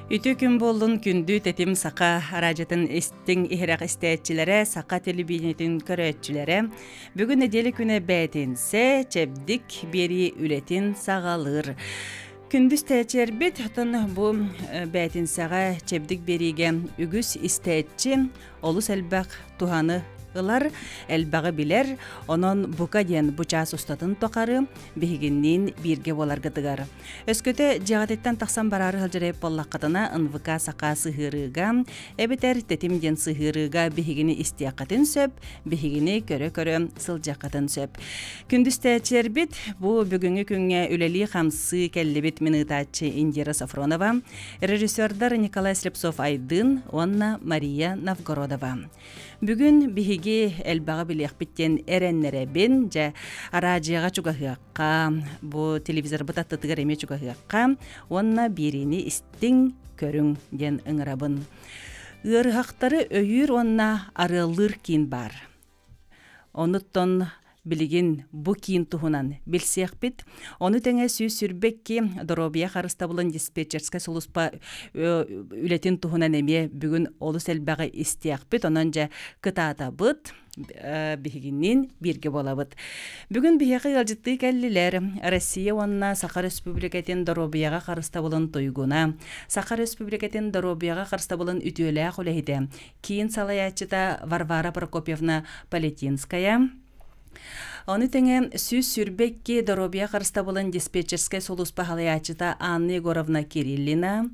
Үтүө күн буоллун күндү тэтим саха араадьытын истиҥ иһирэх истээччилэрэ, саха телевидениетин көрөөччүлэрэ. Бүгүн нэдиэлэ күнэ бээтинсэ, чэбдик биэрии үлэтин саҕалыыр. Күндү истээччилэрбит, оттон бу бээтинсэҕэ чэбдик биэриигэ үгүс истээччи олус элбэх туһаны ылар, элбэҕи билэр, онон бука диэн бу чаас устатын тухары биһигинниин бииргэ буоларгытыгар. Өскөтө дьиэҕититтэн тахсан бараары сылдьар буоллаххытына, НВК саха сыһыарыыга эбэтэр тэтим диэн сыһыарыыга биһигини истиэххитин сөп, биһигини көрө-көрө сылдьыаххытын сөп. Күндүстээччилэрбит, бу бүгүҥҥү күҥҥэ үлэлии-хамсыы кэллибит мин ыытааччы Индира Софронова, режиссердар Николай Слепцов-Айдын уонна Мария Новгородова. Бүгүн биһиги элбэҕи билиэхпит диэн эрэннэрэбин, дьэ, араадьыйаҕа чугаһыахха, бу телевизорбыт аттытыгар эмиэ чугаһыахха уонна биэриини истиҥ, көрүҥ диэн ыҥырабын. Ыарыһахтары өйүүр уонна арыаллыыр киин баар. Онуттан билигин бу киин туһунан билсиэхпит. Ону тэҥэ 122 доруобуйа харыстабылын диспетчерскэй сулууспа үлэтин туһунан эмиэ бүгүн олус элбэҕи истиэхпит. Онон дьэ кытаатабыт, биһигинниин бииргэ буолабыт. Бүгүн биһиэхэ ыалдьыттыы кэллилэр Россия уонна Саха Республикатын доруобуйаҕа харыстабылын туйгуна, Саха Республикатын доруобуйаҕа харыстабылын үтүөлээх үлэһитэ киин салайааччыта Варвара Прокопьевна Полетинская, Ону тэҥэ 122 доруобуйа харыстабылын диспетчерскэй сулууспа салайааччыта Анна Егоровна Кириллина,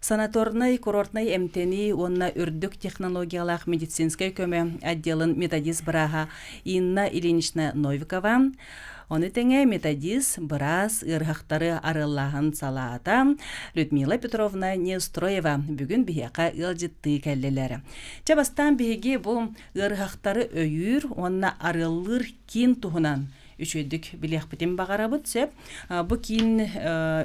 санаторнай курортнай эмтэнии уонна үрдүк технологиялаах медицинскэй көмө отделын методист бырааһа Инна Ильинична Новикова, Ону тэҥэ методист, быраас ыарыһахтары арыаллааһын салаата Людмила Петровна Неустроева бүгүн биһиэхэ ыалдьыттыы кэллилэр. Чэ бастаан биһиги бу ыарыһахтары өйүүр уонна арыаллыыр киин туһунан үчүгэйдик билиэхпитин баҕарабыт сөп. Бу киин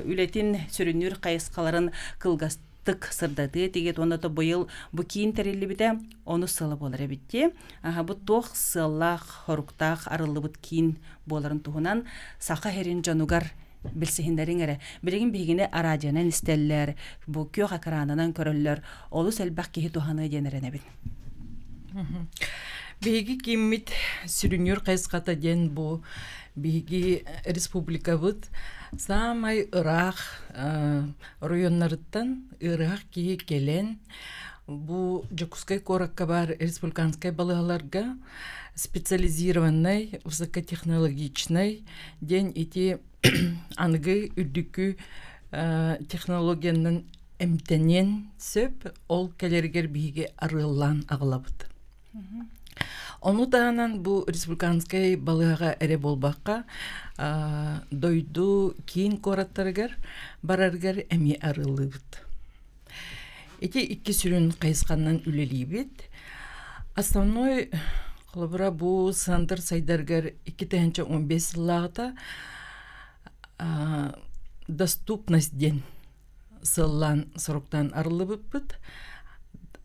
үлэтин сүрүннүүр хайысхаларын кылгас тык сырдатыы этигит уонна то быйыл бу киин тэриллибитэ онус сыла буолар эбит дии. Бу туох сыаллаах, хоруктаах арыллыбыт киин буоларын туһунан саха сирин дьонугар билсиһиннэриҥ эрэ. Билигин биһигини араадьыйанан истэллэр, бу күөх экранынан көрөллөр, олус элбэх киһи туһаныа диэн эрэнэбин. Биһиги кииммит сүрүннүүр хайысхата диэн бу биһиги республикабыт саамай ыраах оройуоннарыттан ыарыһах киһи кэлэн бу Дьокуускай куоракка баар республиканскай балыыһаларга специализированнай высокотехнологичнай диэн ити аныгы үрдүкү технологиянан эмтэниэн сөп, ол кэлэригэр биһиги арыаллаан аҕалабыт. Ону таһынан бу республиканскай балыыһаҕа эрэ буолбакка, дойду киин куораттарыгар барарыгар эмиэ арыаллыыбыт. Ити икки сүрүн хайысханан үлэлиибит. Основной холобура бу центр сайдарыгар 2015 сыллааҕыта доступность диэн сыллаан соруктаан арыллыбыппыт.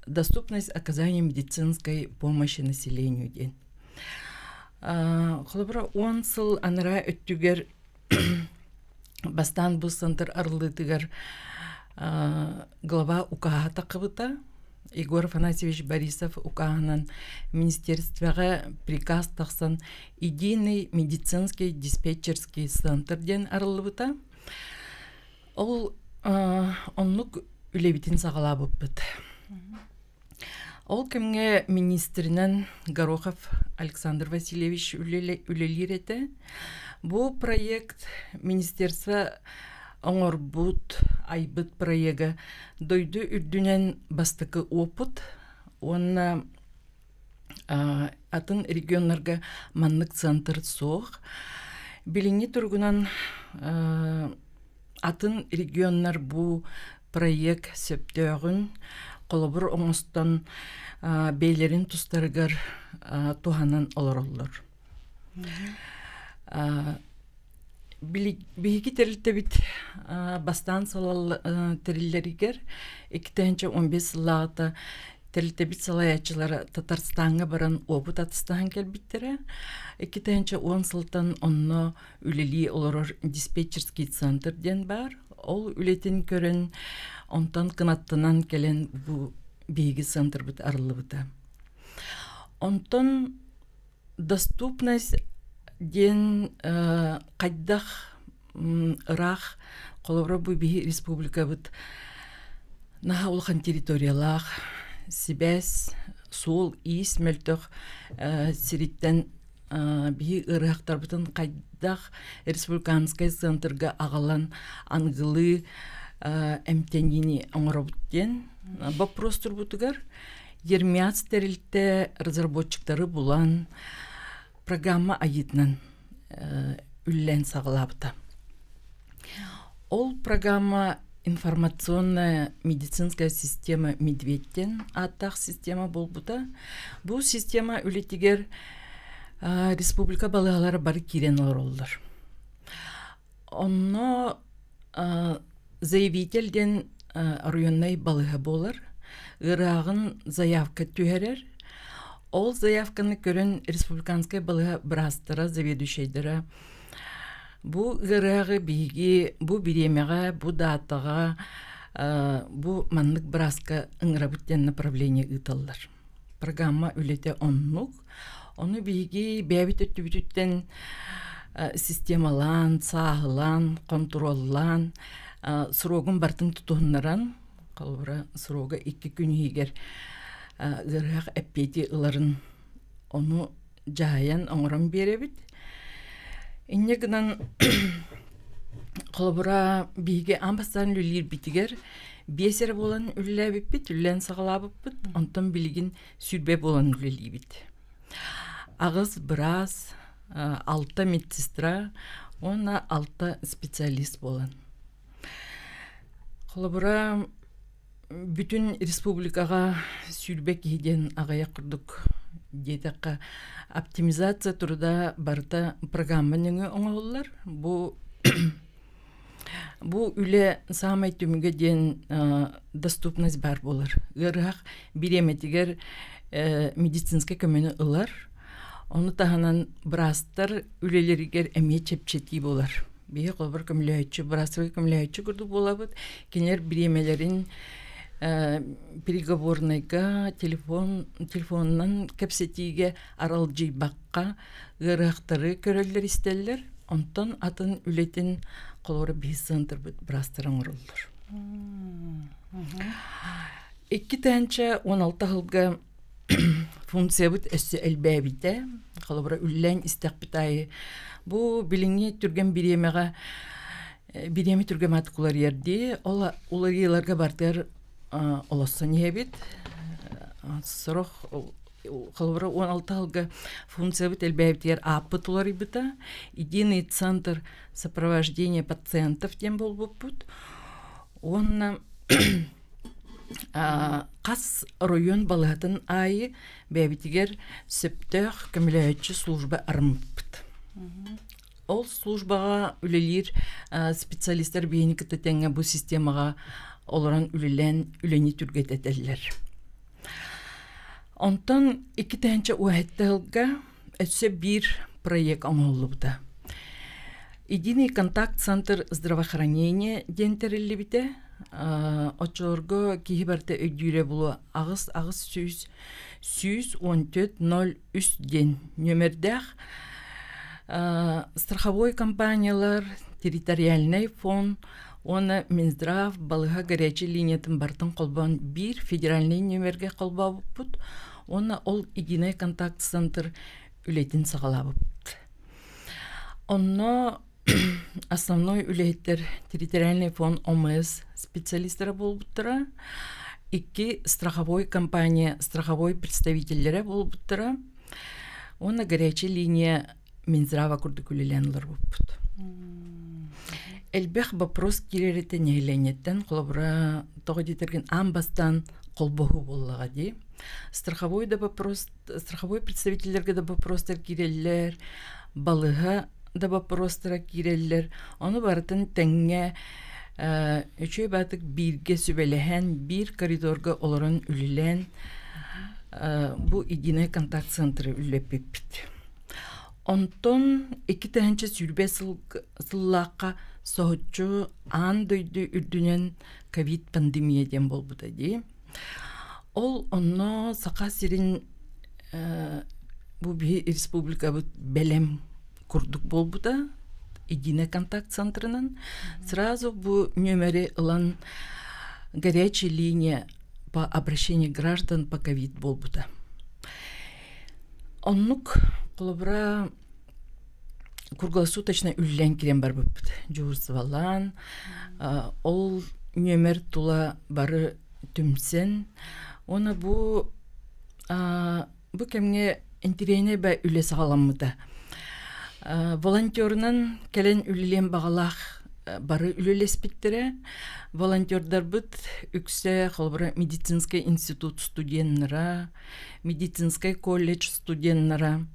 Доступность оказания медицинской помощи населению диэн. Холобура, 10 сыл анараа өттүгэр бастаан бу центр арыллыытыгар глава укааһа таххыбыта. Егор Афанасьевич Борисов укааһынан министерствоҕа приказ тахсан единый медицинский диспетчерский центр диэн арыллыбыта. Ол оннук үлэбитин саҕалаабыппыт. Ол кэмҥэ министринэн Горохов Александр Васильевич үлэлиир этэ. Бу проект министерство оҥорбут, айбыт проега дойду үрдүнэн бастакы опыт уонна атын регионнарга маннык центр суох. Билиҥҥи туругунан атын регионнар бу проект сөптөөҕүн холобур оҥостон бэйэлэрин тустарыгар туһанан олороллор. Биһиги тэрилтэбит бастаан салал тэриллэригэр 2015 сыллааҕыта тэрилтэбит салайааччылара Татарстаҥҥа баран уопут атастаһан кэлбиттэрэ. 2010 сылтан онно үлэлии олорор диспетчерский центр диэн баар. Ол үлэтин көрөн, онтон кынаттанан кэлэн бу биһиги центрбыт арыллыбыта. Онтон доступность диэн хайдах ыраах холобура бу биһи республикабыт наһаа улахан территориялаах сибээс суол-иис мөлтөх сириттэн биһи ыарыһахтарбытын хайдах республиканскай центрга аҕалан аныгылыы эмтэниини оҥоробут диэн боппуруос турбутугар Ермяц тэрилтэ разработчиктары булан программа айыытынан үллээн саҕалаабыта. Ол программа информационная медицинская система Медведтен ааттаах система буолбута. Бу система үлэтигэр республика балыыһалара бары киирэн олороллор. Онно заявитель диэн районнай балыыһа буолар. Ырааҕын заявка түһэрэр. Ол заявканы көрөн республиканскай балыыһа быраастара, заведующайдара бу ыарыһаҕы биһиги бу бириэмэҕэ, бу даатаҕа бу маннык бырааска ыҥырабыт диэн направление ыыталлар. Программа үлэтэ оннук. Ону биһиги бэйэбит өттүбүтүттэн системалаан, сааһылаан, хонтуруоллаан, срогун барытын тутуһуннаран, холобура, срога 2 күн иһигэр ыарыһах эппиэти ыларын ону дьаһайан оҥорон биэрэбит. Инньэ гынан холобура биһиги аан бастаан үлэлиирбитигэр 5 эрэ буолан үлэлээбиппит, үлэлээн саҕалаабыппыт, онтон билигин 20 буолан үлэлиибит. 8 быраас, 6 медсестра уонна 6 специалист буолан. Холобура бүтүн республикаҕа 20 киһи диэн аҕыйах курдук диэтэххэ оптимизация труда барыта программа нөҥүө оҥоһуллар. Бу бу үлэ саамай түмүгэ диэн доступность баар буолар. Ыарыһах бириэмэтигэр медицинскэй көмөнү ылар. Ону таһынан быраастар үлэлэригэр эмиэ чэпчэтии буолар. Биһи холобур көмөлөһөөччү, быраастарга көмөлөһөөччү курдук буолабыт. Кинилэр бириэмэлэрин переговорнайга, телефон, телефонунан кэпсэтиигэ аралдьыйбакка ыарыһахтары көрөллөр-истэллэр. Онтон атын үлэтин холобура биһи центрбыт быраастара оҥороллор. 2016 сылга функциябыт өссө элбээбитэ. Холобура, үллээн истэхпит аайы бу билиҥҥи түргэн бириэмэҕэ бириэмэ түргэн аат уларыйар дии. Ол уларыйыыларга бардыар олоссон иһэбит. Сорох холобура 16 сылга функциябыт элбээбитигэр ааппыт уларыйбыта. Единый центр сопровождения пациентов диэн буолбуппут. Уонна Хас оройуон балыыһатын аайы бэйэбитигэр сөптөөх көмөлөһөөччү служба арыммыппыт. Ол службаҕа үлэлиир специалистар биһини кытта тэҥҥэ бу системаҕа олорон үлэлээн үлэни түргэтэтэллэр. Онтон 2017 сылга өссө биир проект оҥоһуллубута. Единый контакт-центр здравоохранения диэн тэриллибитэ. Оччолорго киһи барыта өйдүүрэ буолуо 8 8 114 03 диэн нүөмэрдээх страховой компаниялар, территориальнай фонд уонна Минздрав балыыһа горячай линиятын барытын холбоон биир федеральнай нүөмэргэ холбообуппут уонна ол единый контакт-центр үлэтин саҕалаабыппыт. Онно основной үлэһиттэр территориальный фонд ОМС специалистара буолбуттара, икки страховой компания страховой представителлэрэ буолбуттара уонна горячая линия Минздрава курдук үлэлээн олорбуппут. Элбэх вопрос киирэритэ нэһилиэнньэттэн холобура тоҕо диэтэргин аан бастаан холбоһуу буоллаҕа дии. Страховой да вопрос страховой представителлэргэ да вопростар киирэллэр, балыһа да вопростара киирэллэр. Ону барытын тэҥҥэ үчүгэй баатык бииргэ сүбэлэһэн, биир коридорга олорон үлэлээн бу единый контакт центры үлэлэппиппит. Онтон 2020 сыллаахха Соһуччу аан дойду үрдүнэн ковид пандемия диэн буолбута дии. Ол онно Саха сирин бу биһи республикабыт бэлэм курдук буолбута единый контакт центрынан сразу бу нүөмэри ылан горячая линия по обращению граждан по ковид буолбута. Оннук холобура круглосуточно үллэн киирэн барбыппыт. Дьуурсубалаан ол нүөмэр тула бары түмсэн уонна бу бу кэмҥэ интэриэһинэй ба үлэ саҕаламмыта. Волонтерунан кэлэн үлэлиэн баҕалаах бары үлэлэспиттэрэ. Волонтердарбыт үксэ холобура медицинскэй институт студеннара, медицинскэй колледж студеннара,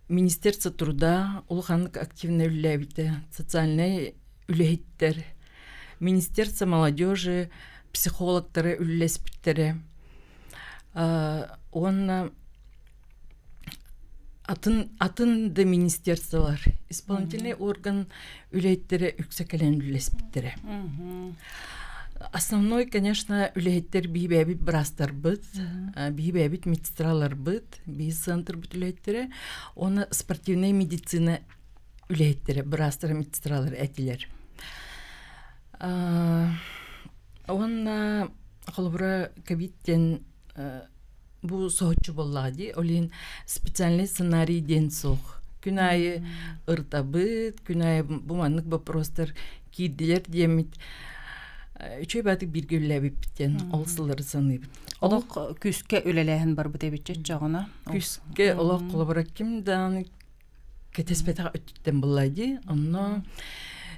Министерство труда улаханнык активно үлэлээбитэ, социальнай үлэһиттэр, Министерство молодежи психологтара үлэлэспиттэрэ. Уонна атын атын да министерстволар исполнительный орган үлэһиттэрэ үксэ кэлэн үлэлэспиттэрэ. Основной, конечно, үлэһиттэр биһибээбит быраастарбыт, биһибээбит медсестраларбыт, биһи центрбыт үлэһиттэрэ, уонна спортивная медицина үлэһиттэрэ, быраастара, медсестралар этилэр. Уонна холобура ковид диэн бу соһуччу буоллаҕа дии. Ол иһин специальный сценарий диэн суох. Күн аайы ырытабыт, күн аайы бу маннык боппуруостар киирдилэр диэммит үчүгэй баатык бииргэ үлэлээбиппит диэн ол сыллары саныыбыт. Олох күүскэ үлэлээһин барбыт эбит чоччоҕуна. Күүскэ олох холобура ким даҕаны кэтэспэтэх өттүттэн буолла дии. Онно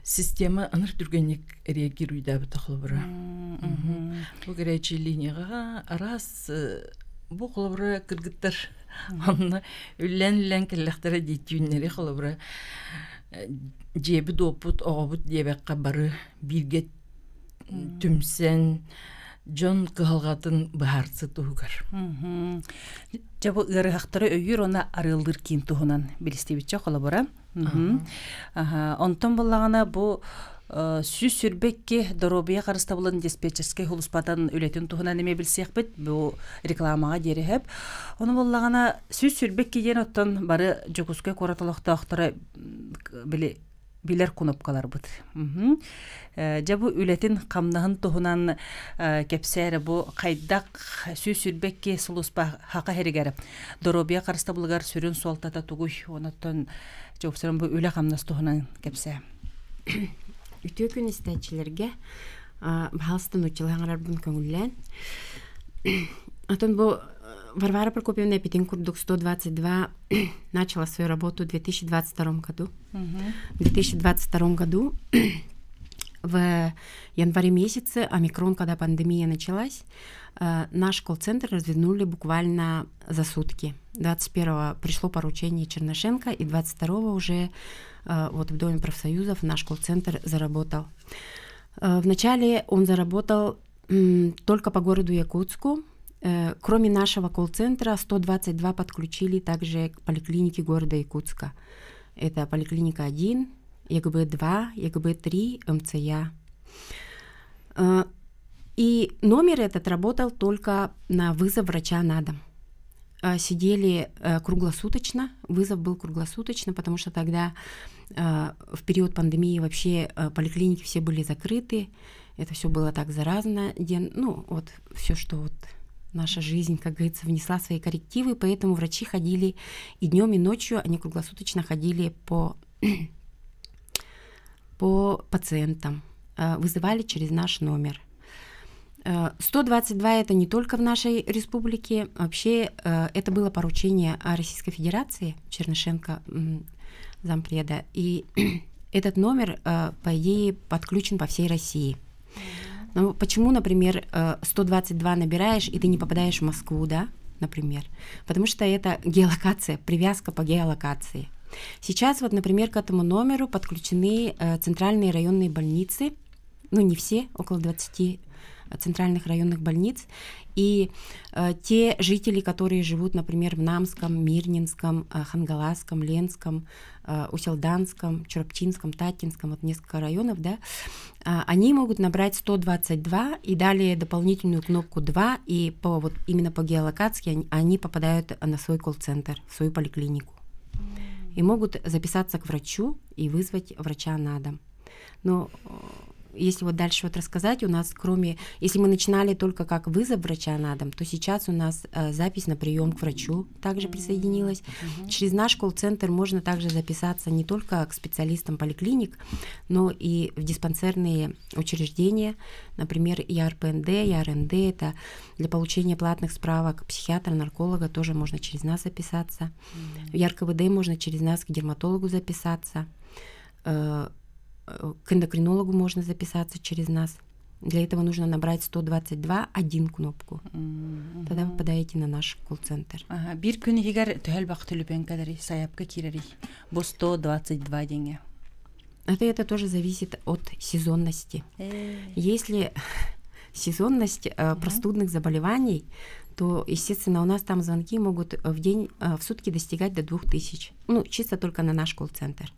система ыныр түргэнник реагируйдаабыта холобура. Бу горячей линияҕа араас бу холобура кыргыттар онно үллэн-үллэн кэллэхтэрэ дии түүннэри холобура дьиэбит уоппут оҕобут диэбэххэ бары бииргэ түмсэн дьон кыһалҕатын быһаарсы туһугар. Дьэ бу ыарыһахтары өйүүр уонна арыаллыыр киин туһунан билистибитчэ холобура. Онтон буллаҕына бу 122 доруобуйа харыстабылын диспетчерскэй сулууспатын үлэтин туһунан эмиэ билсиэхпит бу рекламаҕа диэри сөп. Ону буллаҕына 122 диэн оттон бары Дьокуускай куорат олохтоохторо били билэр кнопкаларбыт. Дьэ бу үлэтин хамнаһын туһунан кэпсээрэ бу хайдах 122 сулууспа хака хэригэр доруобуйа харыстабылыгар сүрүн суолтата тугуй онуттан чопсуран бу үлэ хамнас туһунан кэпсээ. Үтүө күн истээччилэргэ баһаалыстан нууччалыы хаҥарарбын көҥүллээн. Отон бу Варвара Прокопьевна эпитин курдук 122 начала свою работу в 2022 году. В 2022 году в январе месяце, омикрон, когда пандемия началась, наш колл-центр развернули буквально за сутки. 21-го пришло поручение Чернышенко, и 22-го уже вот в Доме профсоюзов наш колл-центр заработал. Вначале он заработал только по городу Якутску. Кроме нашего колл-центра 122 подключили также к поликлинике города Якутска. Это поликлиника 1, ЕГБ-2, ЕГБ-3, МЦЯ. И номер этот работал только на вызов врача на дом. Сидели круглосуточно, вызов был круглосуточно, потому что тогда в период пандемии вообще поликлиники все были закрыты, это все было так заразно, ну вот все, что вот наша жизнь, как говорится, внесла свои коррективы, поэтому врачи ходили и днем, и ночью, они круглосуточно ходили по пациентам, вызывали через наш номер. 122 это не только в нашей республике, вообще это было поручение Российской Федерации, Чернышенко, зампреда, и этот номер, по идее, подключен по всей России. Но почему, например, 122 набираешь, и ты не попадаешь в Москву, да, например? Потому что это геолокация, привязка по геолокации. Сейчас вот, например, к этому номеру подключены центральные районные больницы, ну не все, около 20 Центральных районных больниц. И те жители, которые живут, например, в Намском, Мирнинском, Хангаласском, Ленском, Усть-Алданском, Чурапчинском, Таттинском, вот несколько районов, да, они могут набрать 122 и далее дополнительную кнопку 2, и по, вот, именно по геолокации они попадают на свой колл-центр, в свою поликлинику. И могут записаться к врачу и вызвать врача на дом. Но если вот дальше вот рассказать, у нас кроме, если мы начинали только как вызов врача на дом, то сейчас у нас запись на прием к врачу также присоединилась. Через наш колл-центр можно также записаться не только к специалистам поликлиник, но и в диспансерные учреждения, например, ЯРПНД, ЯРНД, это для получения платных справок психиатра, нарколога тоже можно через нас записаться. В ЯРКВД можно через нас к дерматологу записаться. К эндокринологу можно записаться через нас. Для этого нужно набрать 122 один кнопку. Тогда вы попадаете на наш колл-центр. Ага, биир күн иһигэр төһө элбэх төлөпүөн кэлэрий, сайаапка киирэрий. Бу 122 диэҥҥэ. Это тоже зависит от сезонности. Если сезонность простудных заболеваний, то, естественно, у нас там звонки могут в день, в сутки достигать до 2000. Ну, чисто только на наш колл-центр.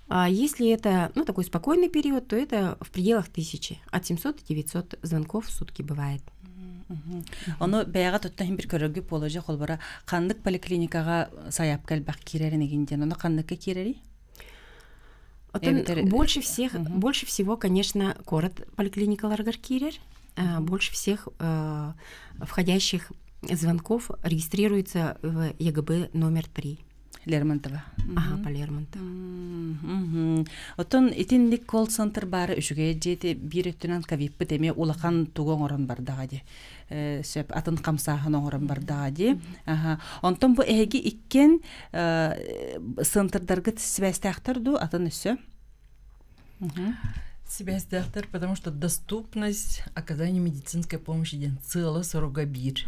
А если это, ну, такой спокойный период, то это в пределах 1000. От 700 до 900 звонков в сутки бывает. Ону бэйэҕит оттон биир көрөргүт буолуо дии холобура ханнык поликлиникаҕа сайаапка элбэх киирэрин эҥин диэн, ону ханныкка киирэрий? Больше всех, больше всего, конечно, куорат поликлиникаларыгар киирэр. Больше всех входящих звонков регистрируется в ЕГБ номер 3. Лермонтова. Ага, по Лермонтова. Оттон итинник колл-центр баара үчүгэй дии, биир өттүнэн ковидпыт эмиэ улахан тугу оҥорон бардаҕа дии. Сөп атын хамсааһын оҥорон бардаҕа дии. Аха. Онтон бу эһиги иккиэн центрдаргыт сибээстээхтэр дуу атын өссө? Сибээстээхтэр, потому что доступность оказания медицинской помощи диэн сыала-соруга биир.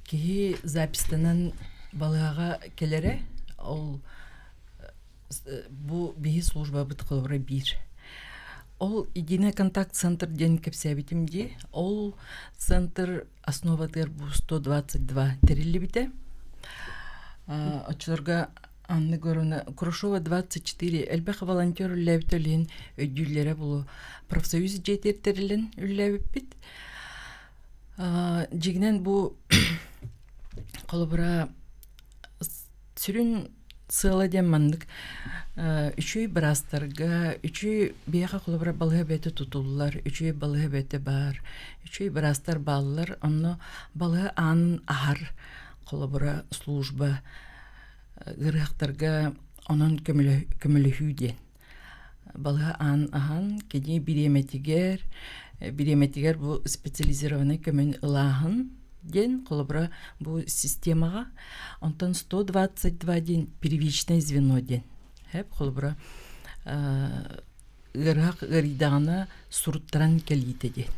Киһи записьтанан балыыһаҕа кэлэрэ, ол бу биһи службабыт холобура биир. Ол единый контакт-центр диэн кэпсээбитим дии. Ол центр основатыгар бу 122 тэриллибитэ. Оччолорго Анна Егоровна Курашова 24 элбэх волонтер үлэлээбит үлэһин өйдүүллэрэ булу профсоюз дьиэтигэр тэриллэн үлэлээбиппит. Дьиҥинэн бу холобура сүрүн сыала диэн маннык үчүгэй быраастарга үчүгэй биһиэхэ холобура балыыһа бэйэтэ тутуллар, үчүгэй балыыһа бэйэтэ баар, үчүгэй быраастар бааллар, онно балыыһа аанын аһар холобура служба ыарыһахтарга онон көмөлөһүү диэн. Балыыһа аан аһан кини бириэмэтигэр бириэмэтигэр бу специализированный көмөнү ылааһын диэн холобура бу системаҕа онтон 122 диэн первичное звено диэн хэп холобура ыарыһах ыарыйдаҕына суруттаран кэлиитэ диэн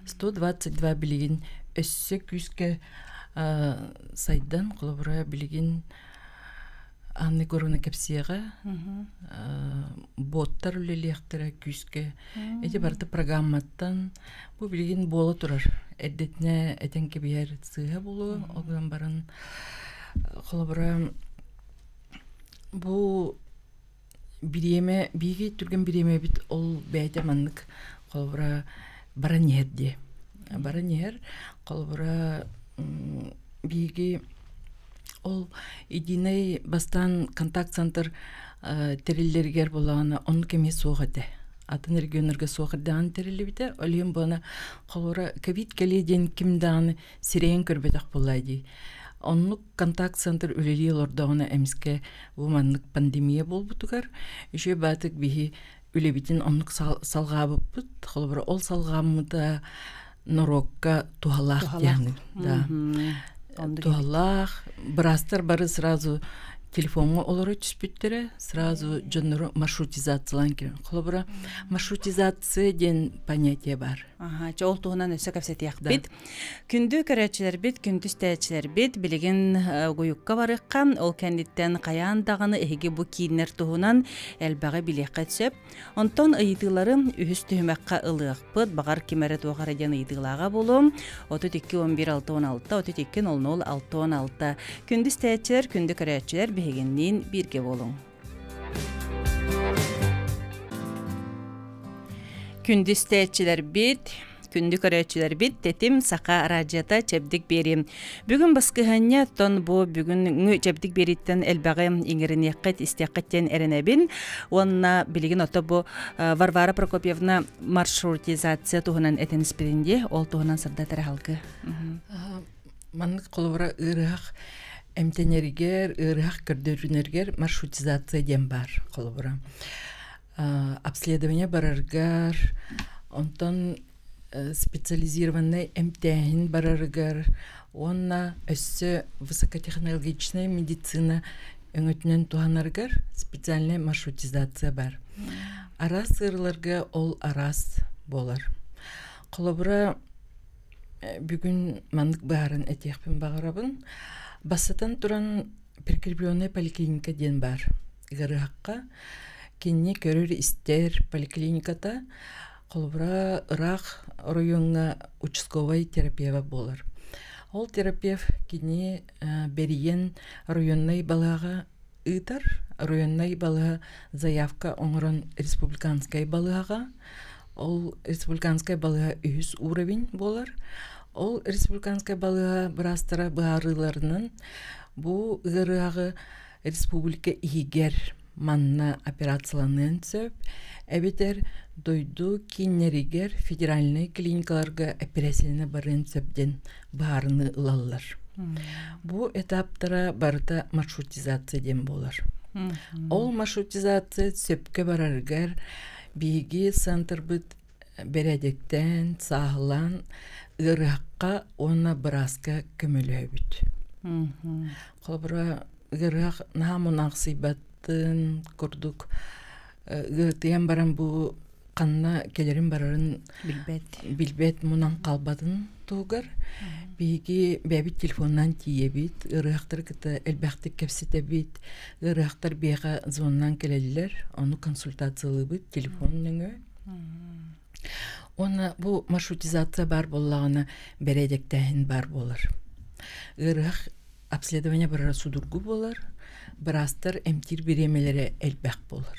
122 билигин өссө күүскэ сайдан холобура билигин Анна Егоровна кэпсиэҕэ боттар үлэлиэхтэрэ күүскэ ити барыта программаттан бу билигин буола турар эрдэтинэ этэн кэбиһэр сыыһа буолуо ол гынан баран холобура бу бириэмэ биһиги түргэн бириэмэбит ол бэйэтэ маннык холобура баран иһэр дии баран иһэр холобура биһиги ол единый бастаан контакт-центр тэриллэригэр буоллаҕына оннук эмиэ суох этэ атын регионнарга суох эрдэҕинэ тэриллибитэ ол иһин буолана холобура ковид кэлиэ диэн ким даҕаны сирэйин көрбөтөх буоллаа дии оннук контакт-центр үлэлии олордоҕуна эмискэ бу маннык пандемия буолбутугар үчүгэй баатык биһи үлэбитин оннук салҕаабыппыт холобура ол салҕааммыта норуокка туһалаах диэн да туһалаах быраастар бары сразу. Телефоҥҥа олоро түспүттэрэ, сразу дьоннору маршрутизациялаан киирэн. Холобура, маршрутизация диэн понятие бар. Аха, чэ ол туһунан өссө кэпсэтиэхпит. Күндү көрөөччүлэрбит, күндү истээччилэрбит, билигин угуйукка барыахха, ол кэнниттэн хайаан даҕаны эһиги бу кииннэр туһунан элбэҕи билиэххит сөп. Онтон ыйытыылары үһүс түһүмэххэ ылыахпыт. Баҕар ким эрэ туох эрэ диэн ыйытыылааҕа буолуом. 32 11 66 32 00 66. Күндү истээччилэр, күндү көрөөччүлэр биһигинниин бииргэ буолуҥ. Күндү истээччилэрбит, Күндү көрөөччүлэрбит, Тэтим Саха араадьыйата Чэбдик биэрии. Бүгүн баскыһыанньа, оттон бу бүгүҥҥү Чэбдик биэрииттэн элбэҕи иҥэриниэххит, истиэххит диэн эрэнэбин. Уонна билигин ото бу Варвара Прокопьевна маршрутизация туһунан этэн испитин дии, ол туһунан сырдатар аһалгы. Маннык холобура ыарыһах эмтэнэригэр, ыарыһах көрдөрүнэригэр маршрутизация диэн баар холобура. Обследование барарыгар, онтон специализированнай эмтээһин барарыгар уонна өссө высокотехнологичнай медицина өҥөтүнэн туһанарыгар специальнай маршрутизация бар. Араас ыарыыларга ол араас буолар. Холобура, бүгүн маннык быһааран этиэхпин баҕарабын. Бастатан туран, прикрепленная поликлиника диэн баар. Ыарыһахха кинини көрөр-истэр поликлиниката холобура ыраах оройуоҥҥа участковай терапевт буолар. Ол терапевт кини бэрийэн районнай балыыһаҕа ыытар. Районнай балыыһа заявка оҥорон республиканскай балыыһаҕа ол республиканскай балыыһа үһүс уровень буолар. Ол республиканскай балыыһа быраастара быһаарыыларынан бу ыарыһаҕы республика иһигэр манна операцияланыан сөп, эбэтэр дойду кииннэригэр федеральнай клиникаларга эпэрээссийэни барыан сөп диэн быһаарыныы ылаллар. Бу этаптара барыта маршрутизация диэн буолар. Ол маршрутизация сөпкө барарыгар биһиги центрбыт бэрээдэктээн, сааһылаан ыарыһахха уонна бырааска көмөлөһөбүт. Холобура, ыарыһах наһаа мунаахсыйбатын курдук ыатыйан баран бу ханна кэлэрин барарын билбэт билбэт мунан хаалбатын туһугар биһиги бэйэбит телефонунан тиийэбит, ыарыһахтары кытта элбэхтик кэпсэтэбит, ыарыһахтар биһиэхэ звонунан кэлэллэр, ону консультациялыыбыт телефон нөҥүө. Уонна бу маршрутизация баар буоллаҕына бэрээдэктээһин баар буолар. Ыарыһах обследование барара судургу буолар, быраастар эмтиир бириэмэлэрэ элбэх буолар.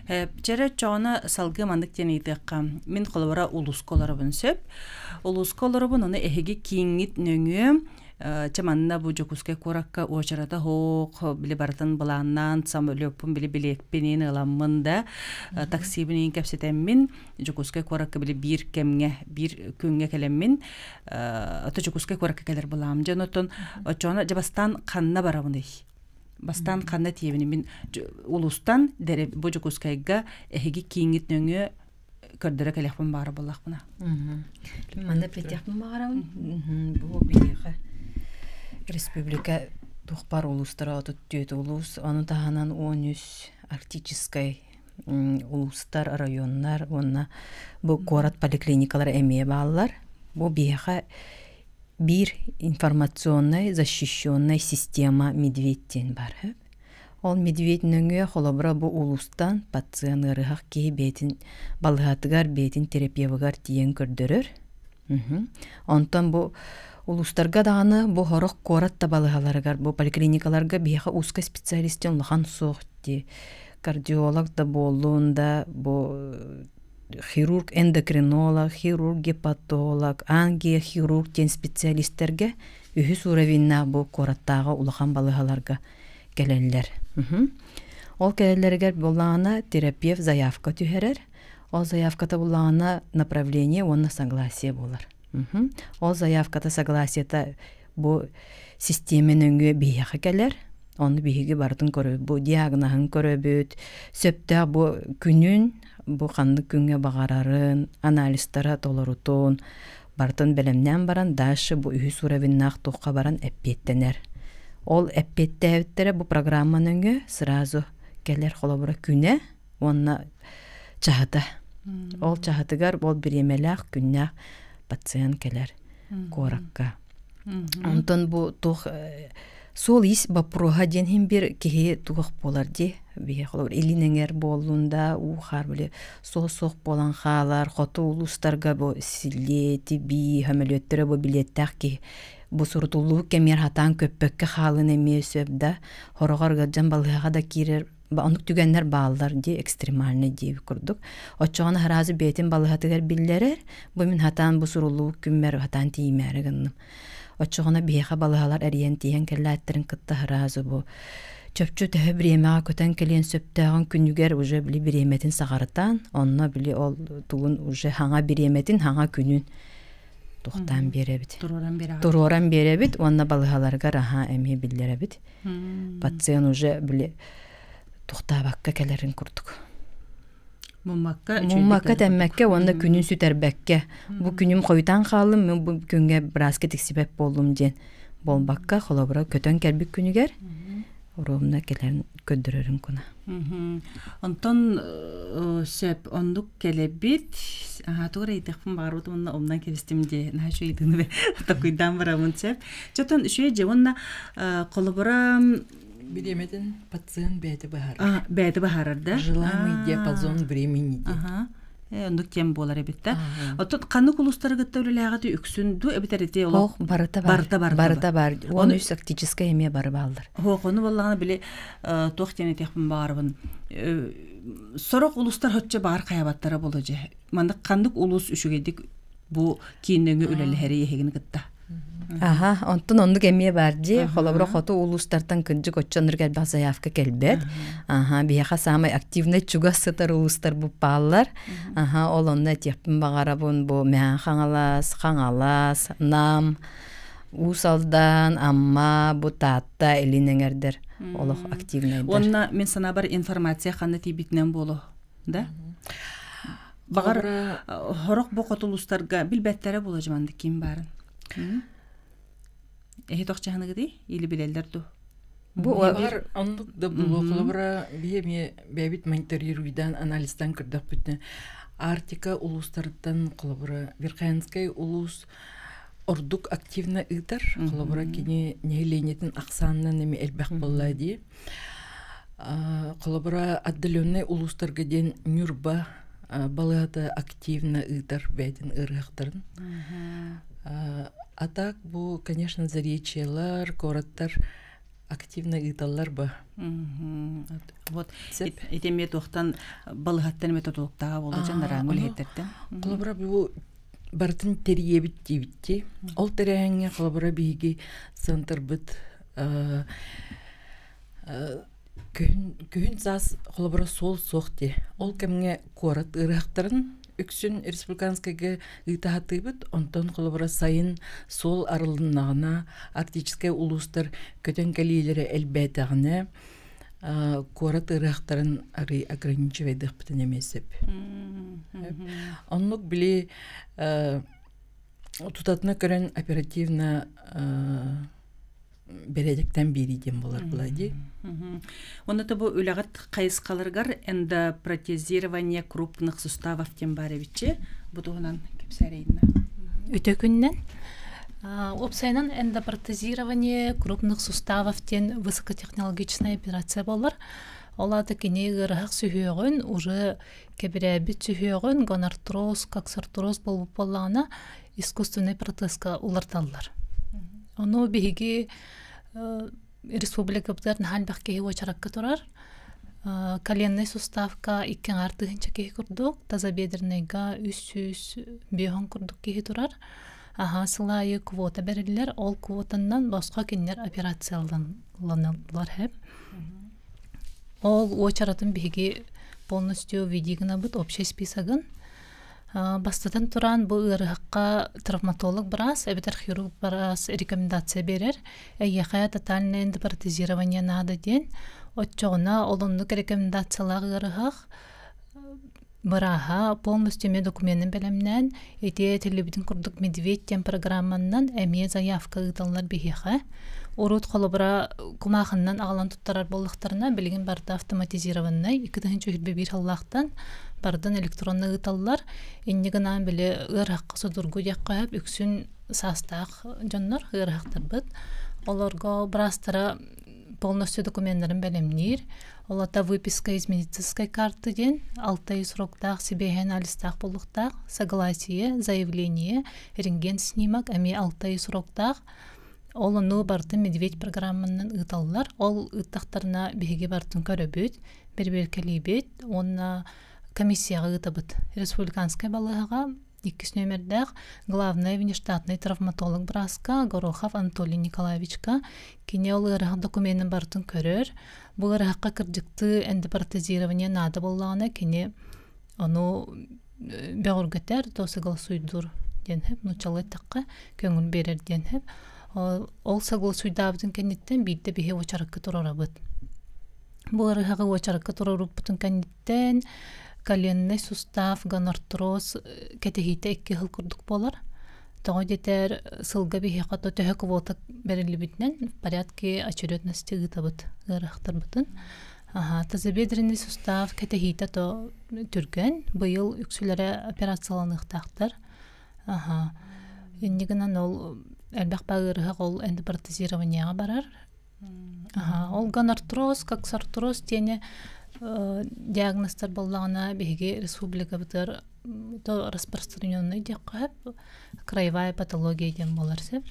Чэрэ оччоҕуна салгыы маннык диэн ыйытыахха. Мин холобура улууска олоробун сөп. Улууска олоробун, ону эһиги кииҥҥит нөҥүө чэ манна бу Дьокуускай куоракка уочарата суох, били барытын былааннаан самолеппун били билиэппинин ыламмын да таксибын кэпсэтэммин Дьокуускай куоракка били биир кэмҥэ биир күҥҥэ кэлэммин ото Дьокуускай куоракка кэлэр былаам дьон оттон оччоҕуна дьэ бастаан ханна барабыный бастаан ханна тиийэбиний мин улуустан бу Дьокуускайга эһиги кииҥҥит нөҥүө көрдөрө кэлиэхпин баара буоллахпына. Манна эппэтиэхпин баҕарабын. Бу биһиэхэ республика туох баар улуустара 34 улуус, ону таһынан 13 арктическай улуустар, районнар уонна бу куорат поликлиникалара эмиэ бааллар. Бу биһиэхэ биир информационнай защищенная система «Медведь» диэн баар. Ол медведь нөҥүө холобура бу улуустан пациент ыарыһах киһи бэйэтин балыыһатыгар, бэйэтин терапевыгар тиийэн көрдөрөр. Онтон бу улуустарга даҕаны бу сорох куорат да балыыһаларыгар бу поликлиникаларга биһиэхэ узкай специалист улахан суох дии. Кардиолог да буоллун да бу хирург эндокринолог, хирург гепатолог, ангиохирург диэн специалистэргэ үһүс уровеннаах бу куораттааҕы улахан балыыһаларга кэлэллэр. Ол кэлэллэригэр буоллаҕына терапевт заявка түһэрэр. Ол заявката буоллаҕына направление уонна согласие буолар. Ол заявката согласиета бу систиэмэ нөҥүө биһиэхэ кэлэр. Ону биһиги барытын көрөбүт. Бу диагноһын көрөбүт. Сөптөөх бу күнүн, бу ханнык күҥҥэ баҕарарын, анализтара толорутун барытын бэлэмнээн баран дальше бу үһүс уровеннаах туохха баран эппиэттэнэр. Ол эппиэттээбиттэрэ бу программа нөҥүө сразу кэлэр холобура күнэ уонна чаһыта. Ол чаһытыгар ол бириэмэлээх күннээх пациент кэлэр куоракка. Онтон бу туох суол-иис боппуруоһа диэн иһин биир киһи туох буолар дии биһи холобур илин эҥэр буоллун да уу-хаар били суох-суох буолан хаалар хоту улуустарга бу силлиэти бии сөмөлүөттэрэ бу билиэттээх киһи бу сурутуллубут кэмигэр хатаан көппөккө хаалын эмиэ сөп да хороҕор ыалдьан балыыһаҕа да киирэр оннук түгэннэр бааллар дии экстремальный диэбит курдук оччоҕуна сразу бэйэтин балыыһатыгар биллэрэр бу мин хатаан бу суруллубут күммэр хатаан тиийимээри гынным оччоҕуна биһиэхэ балыыһалар эрийэн тиийэн кэллээттэрин кытта сразу бу чопчу төһө бириэмэҕэ көтөн кэлиэн сөптөөҕүн күнүгэр уже били бириэмэтин саҕарытан онно били ол тугун уже хаҥа бириэмэтин хаҥа күнүн тухтаан биэрэбит туруоран биэрэбит уонна балыһаларыгар аһаа эмиэ биллэрэбит пациент уже били тухтаабакка кэлэрин курдук муммакка муммакка тэммэккэ уонна күнүн сүтэрбэккэ бу күнүм хойутаан хааллым мин бу күҥҥэ бырааска тиксибэт буоллум диэн буолбакка холобура көтөн кэлбит күнүгэр ровно кэлэн көрдөрөрүн куна. Онтон сөп оннук кэлэбит тугу эрэ ыйытыахпын баҕарбыт уонна умнан кэбистим дии наһаа үчүгэй ыйытыыны токуйдаан бараммын сөп чотон үчүгэй дьэ уонна холобура бириэмэтин пациент бэйэтэ быһаарар бэйэтэ быһаарар да желаемый диапазон времени диэн оннук тем буолар эбит да. Оттон ханнык улуустары кытта үлэлээҕити үксүн ду эбитэр ити олох барыта бар. Барыта бар. Барыта бар. 13 тактическай эмиэ бары бааллар. Хоох, ону буоллаҕына били туох диэн этиэхпин баҕарабын. Сорох улуустар хоччо баар хайабаттара боло дьэ. Маннык ханнык улуус үчүгэйдик бу кииннөҥү үлэлэһэри эһигини кытта. Аха, онтон оннук эмиэ бар дии. Холобура хоту улуустартан кырдьык оччоннор элбэх заявка кэлбэт. Аха, биһиэхэ саамай активнай чугас сытар улуустар буппааллар. Аха, ол онно этиэхпин баҕарабын бу Мэһээн Хаҥалас, Хаҥалас, Нам, Уус Алдан, Амма, бу Таатта, Илин эҥэрдэр олох активнайдар. Уонна мин санаабар информация ханна тиийбитинэн буолуо, да? Баҕар хорох бу хотулустарга билбэттэрэ буола дьыманды ким баарын. Эһи тохчаһыныгыдый или билэллэр ду? Бу баҕар оннук да буолуо холобура биһи эмиэ бэйэбит мониторируйдаан анализтаан көрдөхпүтүнэ Арктика улуустарыттан холобура Верхоянскай улуус ордук активно ыытар холобура кини нэһилиэнньэтин ахсаанынан эми элбэх буолла дии Холобура, отдаленнай улуустарга диэн Ньурба балыыһата активно ыытар бэйэтин ыарыһахтарын. А так бу, конечно, заречьелар, куораттар активно ыыталлар ба. Вот ити эмиэ туохтан балыһаттан эмэ тутулуктааҕа буолла дьон араҥы үлэһиттэртэн. Холобура, бу барытын тэрийэбит диэбитти. Ол тэрээһиҥҥэ холобура биһиги центрбыт Күһүн, саас холобура суол суох дии. Ол кэмҥэ куорат ыарыһахтарын үксүн республиканскайга ыыта сатыыбыт. Онтон холобура сайын суол арылыннаҕына, арктическай улуустар көтөн кэлиилэрэ элбээтэҕинэ, куорат ыарыһахтарын арый ограничивайдыахпытын эмиэ сөп. Оннук били тутатына көрөн оперативно бэрээдэктэн биэрии диэн буолар була дии. Онно бу үлэҕит хайысхаларыгар эндопротезирование крупных суставов диэн баар эбитчи. Бу туһунан кэпсээрэйиннэ. Үтө күннэн. Уопсайынан эндопротезирование крупных суставов диэн высокотехнологичная операция болар. Ол аата кини ыарыһах сүһүөҕүн уже кэбирээбит сүһүөҕүн гонартроз, коксартроз буолбут буоллаҕына искусственный протезка уларталлар. Ону биһиги республикабытыгар наһаа элбэх киһи уочаракка турар. Коленный суставка икки аҥаар тыһыынча киһи курдук, тазобедренныйга 305 курдук киһи турар. Аһаа сыл аайы квота бэриллэр, ол квотаннан босхо кинилэр операцияланаллар хэп. Ол уочаратын биһиги полностью введи гынабыт общий списогын. Бастатан туран, бу ыарыһахха травматолог быраас эбэтэр хирург быраас рекомендация биэрэр. Эйиэхэ тотальное эндопротезирование наада диэн. Оччоҕуна ол оннук рекомендациялаах ыарыһах бырааһа полностью эмиэ докуменын бэлэмнээн, ити этиллибитин курдук «Медведь» диэн программаннан эмиэ заявка ыыталлар биһиэхэ. Урут холобура кумаахыннан аҕалан туттарар буоллахтарына, билигин барыта автоматизированнай, 2021 сыллаахтан барытын электронно ыыталлар. Инньэ гынан били ыарахха судургу диэххэ сөп, үксүн саастаах дьоннор ыарахтарбыт. Олорго быраастара полностью докуменнарын бэлэмниир. Ол ата выписка из медицинской карты диэн 6 ый сроктаах сибиэһэй анализтаах буолуохтаах, согласие, заявление, рентген снимок эмиэ 6 ый сроктаах. Ол ону барытын Медведь программанан ыыталлар. Ол ыыттахтарына биһиги барытын көрөбүт, бэрэбиэркэлиибит уонна комиссияҕа ыытабыт. Республиканскай балыыһаҕа иккис нүөмэрдээх главный внештатный травматолог бырааска Горохов Анатолий Николаевичка кини ол ыарыһах докуменын барытын көрөр. Бу ыарыһахха кырдьыктыы эндопротезирование наада буоллаҕына кини ону бөҕөргөтөр, то согласуйдуур диэн сөп, нууччалыы эттэххэ көҥүл биэрэр диэн сөп. Ол согласуйдаабытын кэнниттэн биирдэ биһи уочаракка туруорабыт. Бу ыарыһаҕы уочаракка туруорбуппутун кэнниттэн коленный сустав, гонартроз кэтэһиитэ 2 сыл курдук буолар. Тоҕо диэтэр сылга биһиэхэ то төһө квота бэриллибитинэн в порядке очередности ыытабыт ыарыһахтарбытын. Аха, тазобедренный сустав кэтэһиитэ то түргэн. Быйыл үксүлэрэ операцияланыахтаахтар. Аха. Инньэ гынан ол элбэх ыарыһах ол эндопротезированиеҕа барар. Аха, ол гонартроз, коксартроз диэни диагнозтар буоллаҕына биһиги республикабытыгар то распространенный диэххэ сөп, краевая патология диэн буолар сөп.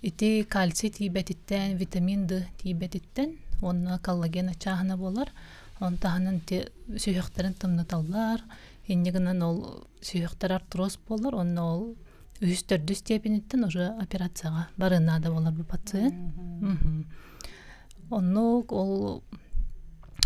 Ити кальций тиийбэтиттэн, витамин Д тиийбэтиттэн уонна коллаген аччааһына буолар. Оны таһынан ити сүһүөхтэрин тымныталлар. Инньэ гынан ол сүһүөхтэр артроз буолар, онно ол үһүс төрдүс степениттэн уже операцияҕа барыан наада буолар бу пациент. Оннук ол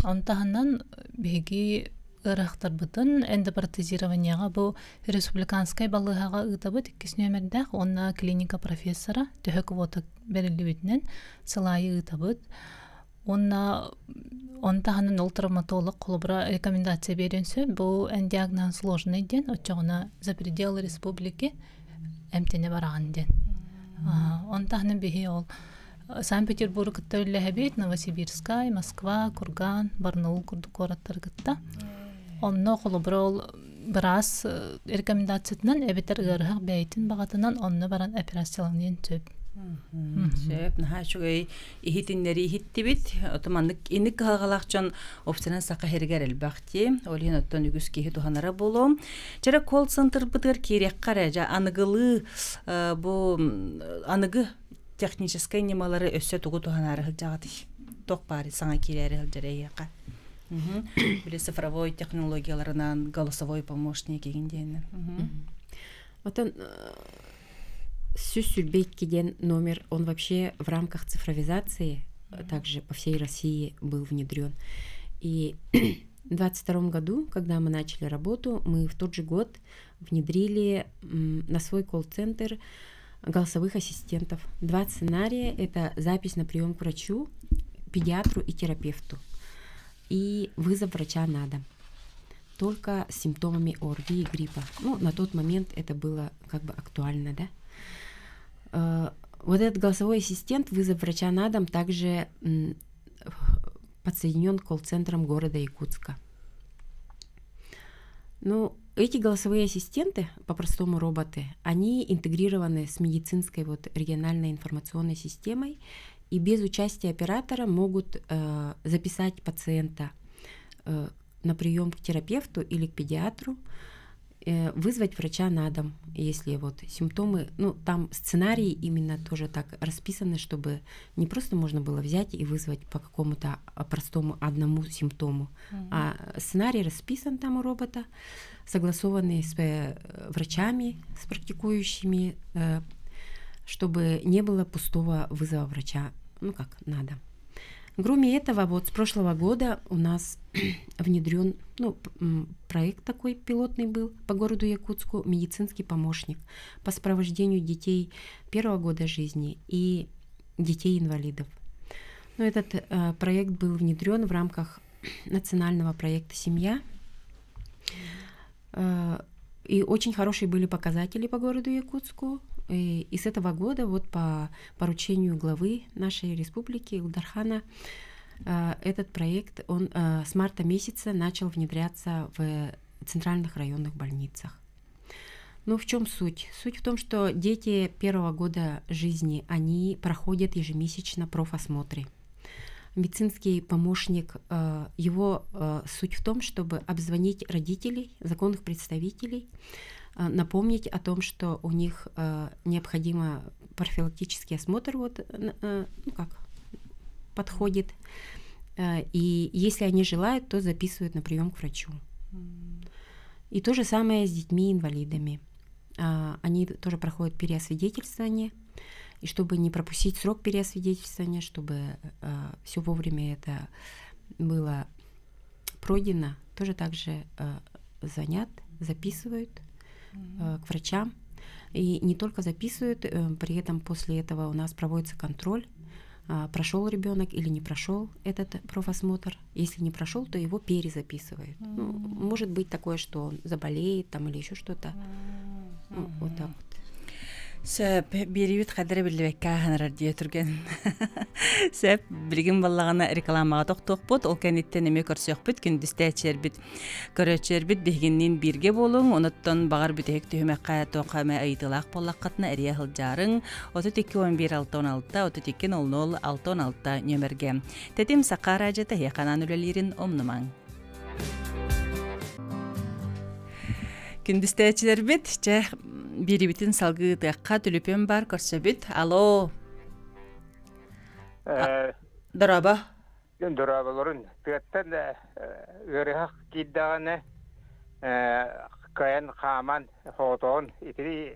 он таһынан биһиги ыарахтарбытын эндопротезированиеҕа бу республиканскай балыыһаҕа ыытабыт иккис нүөмэрдээх уонна клиника профессора төһө квота бэриллибитинэн сыл аайы ыытабыт. Уонна он таһынан ол травматолог холобура рекомендация биэриэн сөп. Бу эн диагноз сложный диэн, оччоҕуна за пределы республики эмтэнэ бараҕын диэн. Он таһынан биһи ол Санкт-Петербург кытта үллэһэбит, Новосибирскай, Москва, Курган, Барнаул курдук куораттары кытта. Онно холобура ол быраас рекомендациятынан эбэтэр ыарыһах бэйэтин баҕатынан онно баран операцияланыан сөп. Сөп, наһаа үчүгэй иһитиннэри иһиттибит. Ото маннык инник кыһалҕалаах дьон опсанан саха сиригэр элбэх дии. Ол иһин оттон үгүс киһи туһанара буолуо. Чэрэ колл-центрбытыгар киириэххэ эрэ дьэ аныгылыы бу аныгы техническэй ньымалары өссө тугу туһанаары сылдьаҕытый? Туох баары саҥа киирээри сылдьар эйиэхэ? Били цифровой технологияларынан голосовой помощник игин диэннэр. Отон 122 диэн номер, он вообще в рамках цифровизации также по всей России был внедрен. И в 2022 году, когда мы начали работу, мы в тот же год внедрили на свой колл-центр голосовых ассистентов. Два сценария – это запись на прием к врачу, педиатру и терапевту, и вызов врача на дом только с симптомами ОРВИ и гриппа. Ну, на тот момент это было как бы актуально, да. Вот этот голосовой ассистент, вызов врача на дом, также подсоединен к колл-центрам города Якутска. Ну, эти голосовые ассистенты, по-простому роботы, они интегрированы с медицинской вот региональной информационной системой и без участия оператора могут записать пациента на прием к терапевту или к педиатру, вызвать врача на дом, если вот симптомы, ну там сценарии именно тоже так расписаны, чтобы не просто можно было взять и вызвать по какому-то простому одному симптому, а сценарий расписан там у робота, согласованный с врачами, с практикующими, чтобы не было пустого вызова врача, ну как надо. Кроме этого, вот с прошлого года у нас внедрен, ну, проект такой пилотный был по городу Якутску, медицинский помощник по сопровождению детей первого года жизни и детей-инвалидов. Но этот проект был внедрен в рамках национального проекта «Семья». И очень хорошие были показатели по городу Якутску. И с этого года вот по поручению главы нашей республики Ил Дархана этот проект, он с марта месяца начал внедряться в центральных районных больницах. Ну, в чем суть? Суть в том, что дети первого года жизни, они проходят ежемесячно профосмотры. Медицинский помощник, его суть в том, чтобы обзвонить родителей, законных представителей, напомнить о том, что у них необходимо профилактический осмотр, вот, ну как, подходит. И если они желают, то записывают на прием к врачу. И то же самое с детьми-инвалидами. Они тоже проходят переосвидетельствование. И чтобы не пропустить срок переосвидетельствования, чтобы все вовремя это было пройдено, тоже также звонят, записывают к врачам. И не только записывают, при этом после этого у нас проводится контроль, прошел ребенок или не прошел этот профосмотр. Если не прошел, то его перезаписывают. Ну, может быть такое, что он заболеет там или еще что-то. Ну, вот так вот. Сөп, биэриибит хайдах эрэ биллибэккэ ааһан эрэр дии түргэн. Сөп, билигин буоллаҕына рекламаҕа тохтуохпут, ол кэнниттэн эмиэ көрсүөхпүт, күндү истээччилэрбит, көрөөччүлэрбит биһигинниин бииргэ буолуҥ, онуттан баҕар бүтэһик түһүмэххэ туохха эмэ ыйытыылаах буоллаххытына эрийэ сылдьаарыҥ. 32 11 66 32 00 66 нүөмэргэ. Тэтим Саха араадьыйата эһиэхэ анаан үлэлиирин умнумаҥ. Күндү истээччилэрбит, чэ, биэрибитин салгыы ыытыахха түлүпүөн бар көрсөбүт. Алло. Дорообо. Дорооболорун. Тыаттан ыарыһах киирдэҕинэ кыайан хааман, соҕотоҕун итини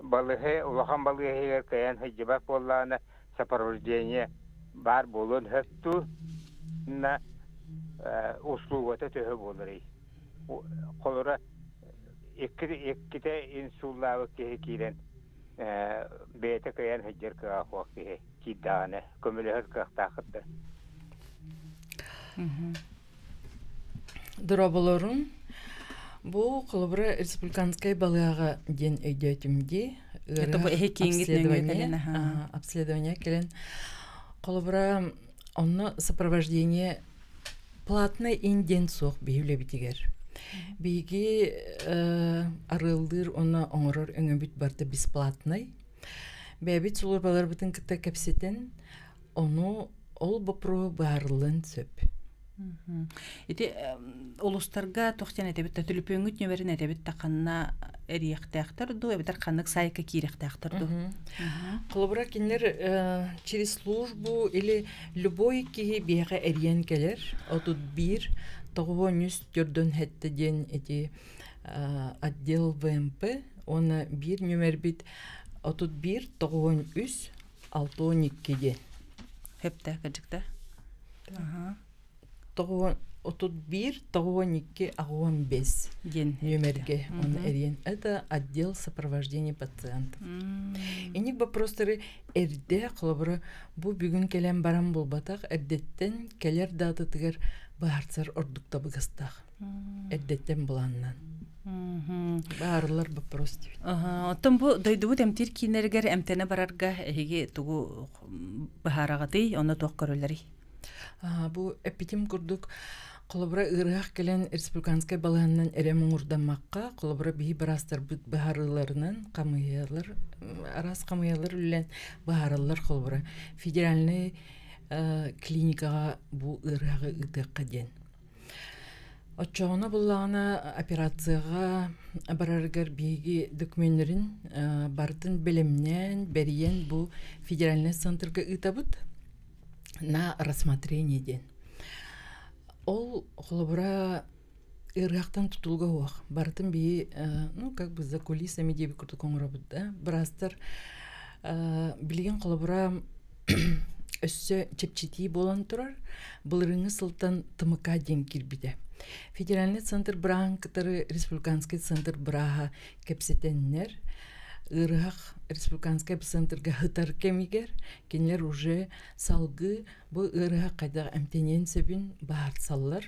балыһы улахан балыыһыгар кыайан сылдьыбат буоллаҕына сопровождение баар буолуон сөп дуу на услугата төһө буоларый? Холобура, иккитэ инсуллаабыт киһи киирэн бэйэтэ кыайан сылдьар кыаҕа суох киһи киирдэҕинэ көмөлөһөр кыахтааххыт да? Дорооболорун. Бу холобура республиканскай балыаҕа диэн өйдөөтүм дии. Это бу эһи кииҥҥит нөҥүө кэлэн обследование кэлэн холобура онно сопровождение платный ин диэн суох биһи үлэбитигэр. Биһиги арыаллыыр уонна оҥорор өҥөбүт барыта бесплатный. Бэйэбит сулуурбаларбытын кытта кэпсэтэн, ону ол боппуруоһу быһаарыллыан сөп. Ити улуустарга туох диэн этэбит да түлүпүөҥҥүт нүөмэрин этэбит да ханна эрийэхтээхтэр дуу эбэтэр ханнык саайка киирэхтээхтэр дуу? Холобура кинилэр через службу или любой киһи биһиэхэ эрийэн кэлэр. 31 937 диэн ити отдел ВМП уонна биир нүөмэрбит 31 93 62 диэн. Хөптө, кырдьыкта. 31 92 85 диэн нүөмэргэ он эрийэн. Это отдел сопровождения пациентов. Инник вопростары эрдэ холобура бу бүгүн кэлэн баран буолбатах эрдэттэн кэлэр даататыгар быһаарсар ордук табыгастаах. Эрдэттэн былааннан. Баарылар вопрос диэбит. Оттон бу дойдубут эмтиир кииннэригэр эмтэнэ барарга эһиги тугу быһаараҕытый, онно туох көрөллөрүй? Бу эппитим курдук, холобура ыарыһах кэлэн республиканскай балаһаннан эрэ муҥурдаммакка, холобура биһи быраастарбыт быһаарыыларынан хамыйалар, араас хамыйалар үлэлээн быһаараллар холобура федеральнай клиникаҕа бу ыарыһаҕы ыытыахха диэн. Оччоҕуна буллаҕына операцияҕа барарыгар биһиги докуменнарын барытын бэлэмнээн, бэрийэн бу федеральнай центрга ыытабыт на рассмотрение диэн. Ол холобура ыарыһахтан тутулуга суох. Барытын биһи ну как бы за кулисами диэбит курдук оҥоробут да. Быраастар билигин холобура өссө чэпчэтии буолан турар. Былырыыҥҥы сылтан ТМК диэн киирбитэ. Федеральный центр бырааһын кытары республиканский центр бырааһа кэпсэтэннэр, ыарыһах республиканскай центрга сытар кэмигэр кинилэр уже салгыы бу ыарыһах хайдах эмтэниэн сөбүн быһаарсаллар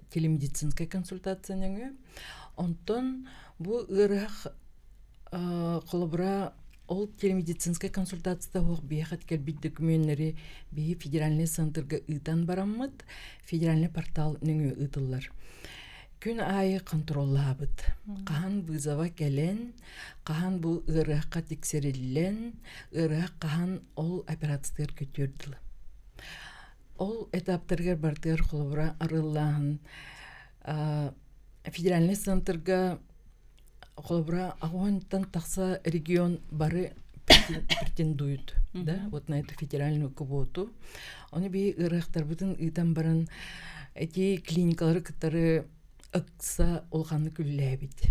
телемедицинскай консультация нөҥүө. Онтон бу ыарыһах холобура Ол телемедицинскай консультацията суох биһиэхэ кэлбит докумүөннэри биһи федеральный центрга ыытан бараммыт, федеральный портал нөҥүө ыытыллар. Күн аайы контроллаабыт. Хаһан вызова кэлэн, хаһан бу ыарыһахха тиксэриллэн, ыарыһах хаһан ол операциятыгар көтүөр дылы. Ол этаптарыгар барытыгар холобура арыллааһын федеральный центрга холобура аҕыһынтан тахса регион бары претендуют да вот на эту федеральную квоту. Ону би ыарыахтарбытын ыытан баран эти клиникалары кытары ыкса улаханнык үллээбит.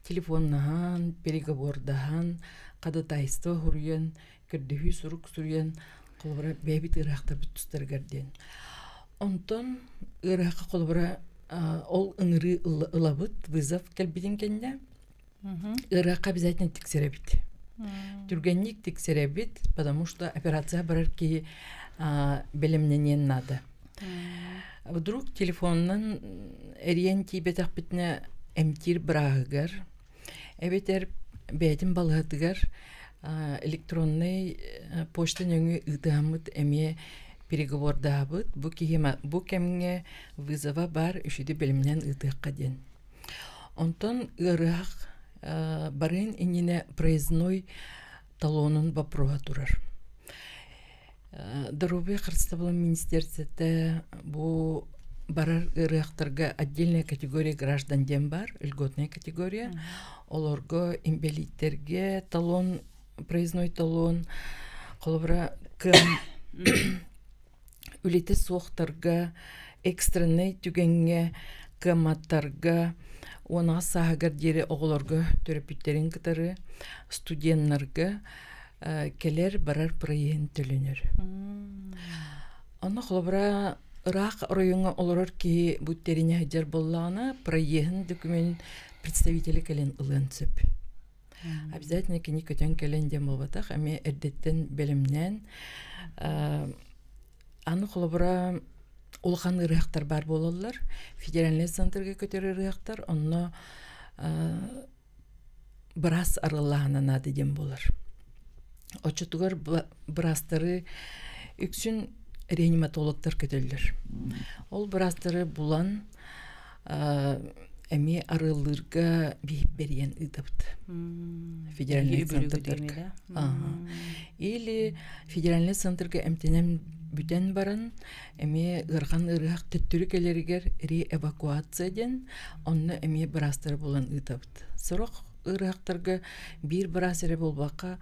Телефоннаһан, переговордаһан, ходатайство суруйан, көрдөһүү сурук суруйан, холобура бэйэбит ыарахтарбыт тустарыгар диэн. Онтон ыарахха холобура ол ыҥырыы ылабыт, вызов кэлбитин кэннэ ыарахха обязательно тиксэрэбит. Түргэнник тиксэрэбит, потому что операция барар киһи бэлэмнэниэн наада. Вдруг телефонунан эрийэн тиийбэтэхпитинэ эмтиир бырааһыгар эбэтэр бэйэтин балыһатыгар электроннай почта нөҥүө ыытыһаммыт эмиэ переговордаабыт бу киһи бу кэмҥэ вызова баар үчүгэй бэлэмнээн ыытыахха диэн. Онтон ыарыһах барыан иннинэ проездной талонун боппуруоһа турар. Доруобуйа харыстабылын министерствота бу барар ыарыһахтарга отдельная категория граждан диэн баар, льготная категория. Олорго инбэлииттэргэ талон, проездной талон, холобура, кыам үлэтэ суохтарга, экстреннэй түгэҥҥэ, кыамматтарга, 10 сааһыгар диэри оҕолорго төрөппүттэрин кытары, студеннарга кэлэр-барар проеһын төлөнөр. Онно холобура ыраах оройуоҥҥа олорор киһи бу тэринэ сылдьар буоллаҕына, проеһын документ представителэ кэлэн ылыан сөп. Обязательно кини көтөн кэлэн диэн буолбатах, эмиэ эрдэттэн бэлэмнээн аны холобура улахан ыарыһахтар баар буолаллар. Федеральный центрга көтөр ыарыһахтар, онно быраас арыаллааһына наада диэн буолар. Оччотугар быраастары үксүн реаниматологтар көтөллөр. Ол быраастары булан эмиэ арыаллыырга бэрийэн ыытабыт. Федеральный центрдарга. Или федеральный центрга эмтэнэн бүтэн баран эмиэ ыарахан ыарыһах төттөрү кэлэригэр реэвакуация диэн онно эмиэ быраастары булан ыытабыт. Сорох ыарыһахтарга биир быраас эрэ буолбакка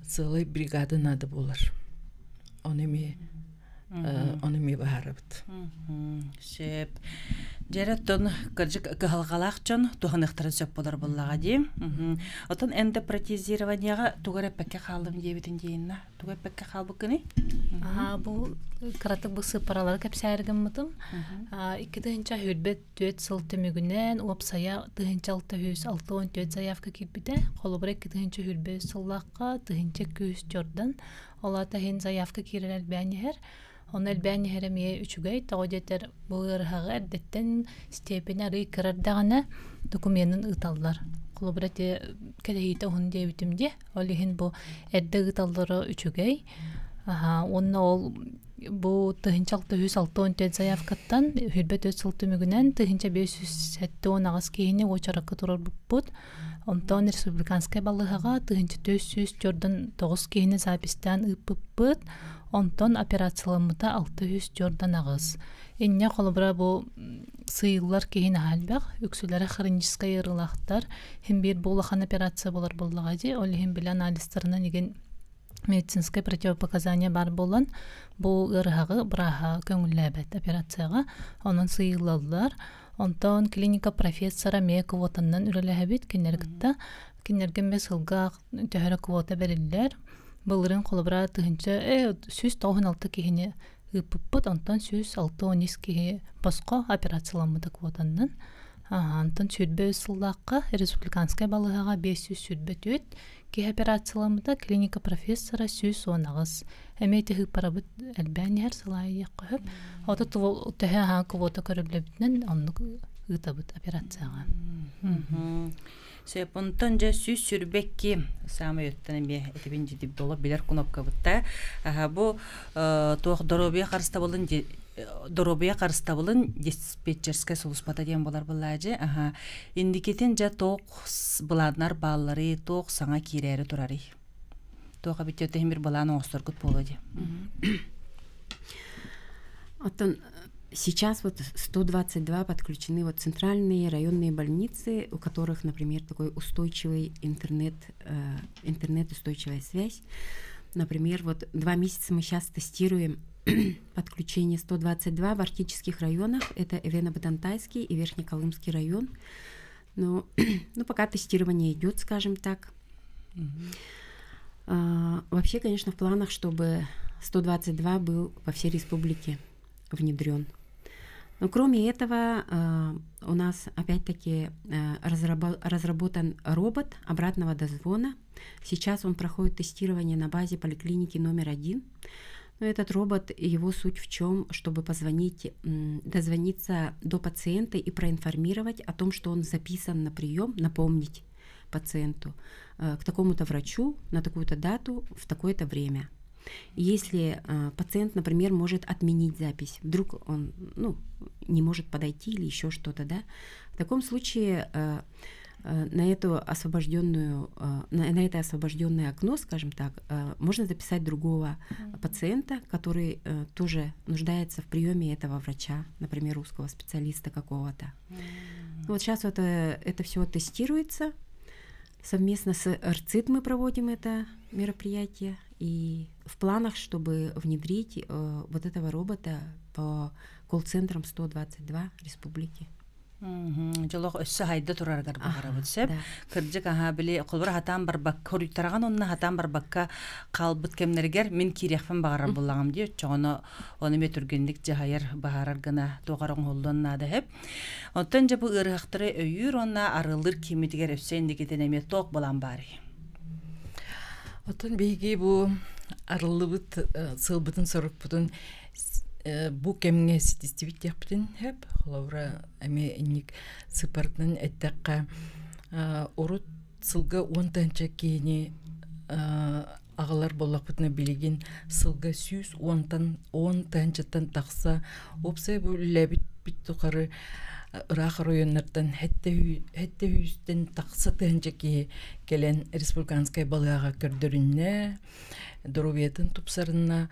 сыалай бригада наада буолар. Ону эмиэ ону эмиэ баһаарабыт. Сөп. Дьэрэ оттон кырдьык кыһалҕалаах дьон туһаныахтарын сөп болар буоллаҕа дии. Оттон эндопротезированиеҕа тугу эрэ эппэккэ хааллым диэбитин диэйинна. Тугу эппэккэ хаалбыккыный? Аа, бу кыратык бу сыыппаралары кэпсээри гыммытым. 2024 сыл түмүгүнэн уопсайа 1664 заявка киирбитэ. Холобура 2025 сыллаахха 1200 чордан. Ол аата иһин заявка киирэр элбээн иһэр. Ону элбээн иһэр эмиэ үчүгэй. Тоҕо диэтэр бу ыарыһаҕы эрдэттэн степень арый кыра эрдэҕинэ докуменын ыыталлар. Холобура ити кэтэһиитэ уһун диэбитим дии. Ол иһин бу эрдэ ыыталлара үчүгэй. Аха, уонна ол бу 1664 заявкаттан 24 сыл түмүгүнэн 1578 киһини уочаракка турарбыппыт. Онтон республиканскай балыыһаҕа 1449 киһини записьтаан ыыппыппыт. Онтон операцияламмыта 648. Инньэ холобура бу сыыйыллар киһи наһаа элбэх, үксүлэрэ хроническай ыарыылаахтар. Иһин биир бу улахан операция буолар буоллаҕа дии. Ол иһин били анализтарынан игин медицинское противопоказание баар буолан бу ыарыһаҕы бырааһа көҥүллээбэт операцияҕа. Онон сыыйыллаллар. Онтон клиника профессора эмиэ квотаннан үлэлэһэбит кинилэри кытта. Кинилэргэ эмиэ сылга төһө эрэ квота бэриллэр. Былырыын холобура тыһыынча 196 киһини ыыппыппыт, онтон 163 киһи босхо операцияламмыта квотаннан. Онтон 23 сыллаахха республиканскай балыыһаҕа 524 киһи операцияламмыта, клиника профессора 118. Эмиэ ити ыыппарабыт элбээн иһэр сыл аайы диэххэ сөп. Ото төһө аһаан квота көрүллүбүтүнэн оннук Ыытабыт операцияҕа. Сөп, онтон дьэ 122 саамай өттөн эмиэ этибин дьидип доло билэр кнопкабытта. Бу туох доруобуйа харыстабылын диспетчерскэй сулууспата диэн болар буллаажы. Аха. Индикитин дьэ туох былааннар бааллары, туох саҥа киирээри турарый? Туох эбит бир былаан оҥосторгут буолуо дии. Оттон сейчас вот 122 подключены вот центральные районные больницы, у которых, например, такой устойчивый интернет, интернет устойчивая связь. Например, вот 2 месяца мы сейчас тестируем подключение 122 в арктических районах. Это Эвено-Бадантайский и Верхнеколымский район. Но, ну, пока тестирование идет, скажем так. Вообще, конечно, в планах, чтобы 122 был по всей республике внедрен. Но кроме этого, у нас опять-таки разработан робот обратного дозвона. Сейчас он проходит тестирование на базе поликлиники номер 1. Но этот робот, его суть в чем? Чтобы позвонить, дозвониться до пациента и проинформировать о том, что он записан на прием, напомнить пациенту к такому-то врачу на такую-то дату в такое-то время. Если пациент, например, может отменить запись, вдруг он, ну, не может подойти или еще что-то, да, в таком случае на это освобожденное окно, скажем так, можно записать другого пациента, который тоже нуждается в приеме этого врача, например, узкого специалиста какого-то. Вот сейчас вот это все тестируется. Совместно с РЦИТ мы проводим это мероприятие. И в планах, чтобы внедрить вот этого робота по колл-центрам 122 республики. Дьолох өссө хайда тураргар баҕарабыт сөп. Кырдьык аха били холбура хатаан барбакка хоруйтараган онна хатаан барбакка хаалбыт кэмнэригэр мин киириэхпин баҕарар буллаҕым дии оччоҕоно ону эмиэ түргэнник дьаһайар баһарар гына туохар оҥоһуллуон наада сөп. Оттон дьэ бу ыарыһахтары өйүүр уонна арыллыр киимитигэр өссө индикитин эмиэ туох былаан баарый? Оттон биһиги бу арыллыбыт сылбытын сорукпутун бу кэмҥэ ситистибит диэхпитин сөп. Холобура эмиэ инник сыпартын эттэххэ урут сылга 10 тыһыынча киһини аҕалар буоллахпытына билигин сылга 110 тыһыынчаттан тахса уопсай бу үлэлээбиппит тухары ыраах районнартан 700-тэн тахса тыһыынча киһи кэлэн республиканскай балыыһаҕа көрдөрүннэ, доруобуйатын тупсарынна.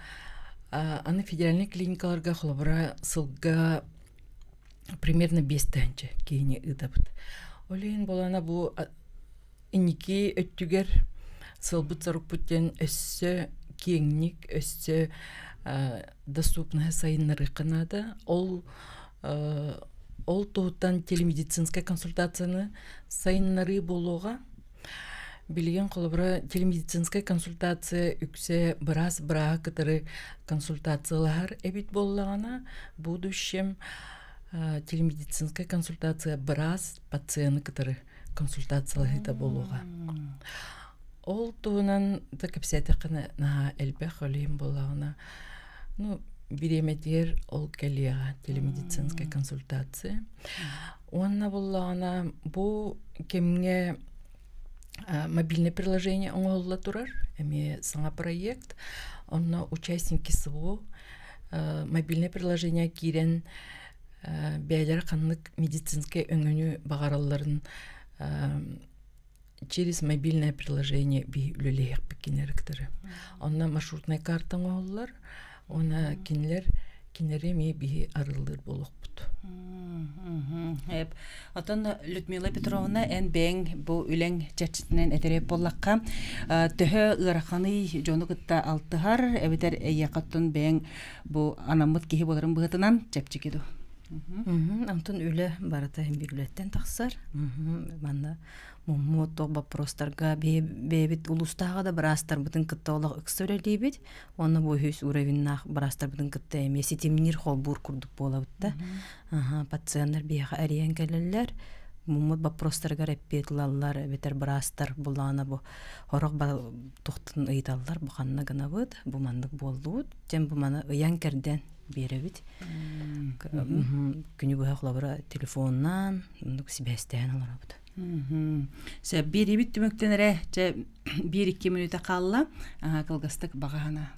Аны федеральный клиникаларга холобура сылга примерно 5 тыһыынча киһини ыытабыт. Ол иһин буолана бу инники өттүгэр сылбыт сорукпут диэн өссө киэҥник, өссө доступность сайыннарыахха наада. Ол туһуттан телемедицинскай консультацияны сайыннарыы буолуоҕа. Билигин холобура телемедицинскай консультация үксэ быраас бырааһы кытары консультациялаһар эбит буоллаҕына, будущем телемедицинскай консультация быраас пациены кытары консультациялаһыыта буолуоҕа. Ол туһунан да кэпсээтэххинэ наһаа элбэх ол иһин буоллаҕына, ну, бириэмэтигэр ол кэлиэҕэ телемедицинскай консультация. Уонна буоллаҕына бу кэмҥэ мобильное приложение оҥоһулла турар, эмиэ саҥа проект. Онно участники СВО мобильное приложение киирэн бэйэлэрэ ханнык медицинскэй өҥөнү баҕаралларын через мобильное приложение би үлэлиэхпит кинилэр кытары. Онно маршрутная карта оҥоһуллар, уонна кинилэри эмиэ биһи арыллыыр буолуохпут. Эп. Отон Людмила Петровна эн бэйэҥ бу үлэҥ чэрчитинэн этэрээп буоллахха, төһө ыараханый дьону кытта алтыһар, эбэтэр эйиэхэ бэйэҥ бу анаммыт киһи буоларын быһыытынан чэпчэки дуо? Онтон үлэ барыта биир үлэттэн тахсар. Манна муммут туох боппуруостарга бэйэбит улуустааҕы да быраастарбытын кытта олох ыкса үлэлиибит. Уонна бу үһүс уровеннаах быраастарбытын кытта эмиэ ситимниир холбуур курдук буолабыт да. Пациеннар биһиэхэ эрийэн кэлэллэр. Муммут боппуруостарыгар эппиэт ылаллар, эбэтэр быраастар булаана бу сорох туохтан ыйыталлар, бу ханна гынабыт, бу маннык буоллубут. Дьэн бу маны ыйан кэрдэн биэрэбит. Күнү быһа холобура телефонунан оннук сибээстээн олоробут. Сөп биэрибит түмүктэн эрэ чэ биир-икки мүнүүтэ хаалла. Кылгастык баҕаһана.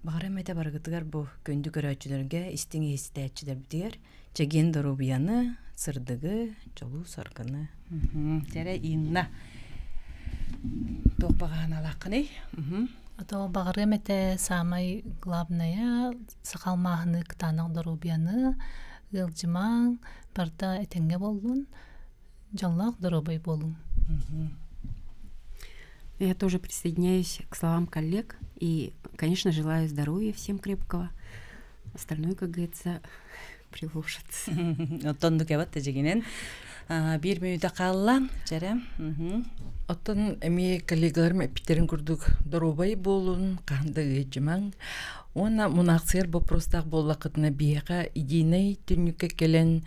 Баҕарам этэ барыгытыгар бу күндү көрөөччүлэргэ, истиҥ иһистээччилэрбитигэр чэгиэн доруобуйаны, сырдыгы, дьолу-соргуну. Чэрэ Инна. Туох баҕаһаналааххыный? Ото баҕарыам этэ саамай главное саха алмааһыны кытаанах доруобуйаны, ыалдьымаҥ, барыта этэҥҥэ буоллун, дьоллоох доруобай буолуҥ. Я тоже присоединяюсь к словам коллег и, конечно, желаю здоровья всем крепкого. Остальное, как говорится, приложится. Оттон дукебат тежигинен биир мүнүүтэ хаалла. Чэрэ. Оттон эмиэ коллегаларым эппиттерин курдук доруобай буолун, хаһан да ыалдьымаҥ. Уонна мунаахсыйар боппуруостаах буоллаххытына биһиэхэ единый түннүккэ кэлэн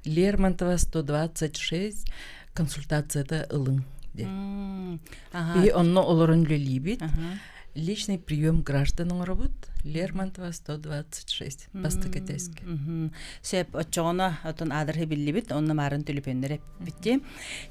Лермонтова 126 консультацията ылыҥ диэн. Биһи онно олорон үлэлиибит. Личный прием граждан оҥоробут. Лермонтова 126 бастакы этээскэ. Сөп, оччоҕуна отон аадырһы биллибит, онно маарын түлүпүөннэр эппитти.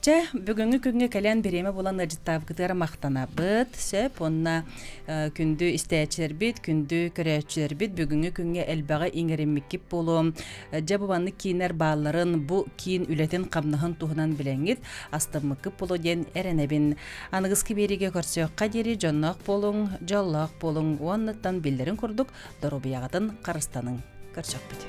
Чэ, бүгүҥҥү күҥҥэ кэлэн бириэмэ булан ыалдьыттаабыкытыгар махтанабыт. Сөп, уонна күндү истээччилэрбит, күндү көрөөччүлэрбит бүгүҥҥү күҥҥэ элбэҕи иҥэриммиккит буолуо. Дьэ, бу маннык кииннэр баалларын, бу киин үлэтин-хамнаһын туһунан билэҥҥит, астыммыккыт буолуо диэн эрэнэбин. Аныгыскы биэриигэ көрсүөххэ диэри дьонноох буолуҥ, дьоллоох буолуҥ уоннаттан биллэрин курдук доруобуйаҕытын харыстаныҥ. Көрсөхпүт.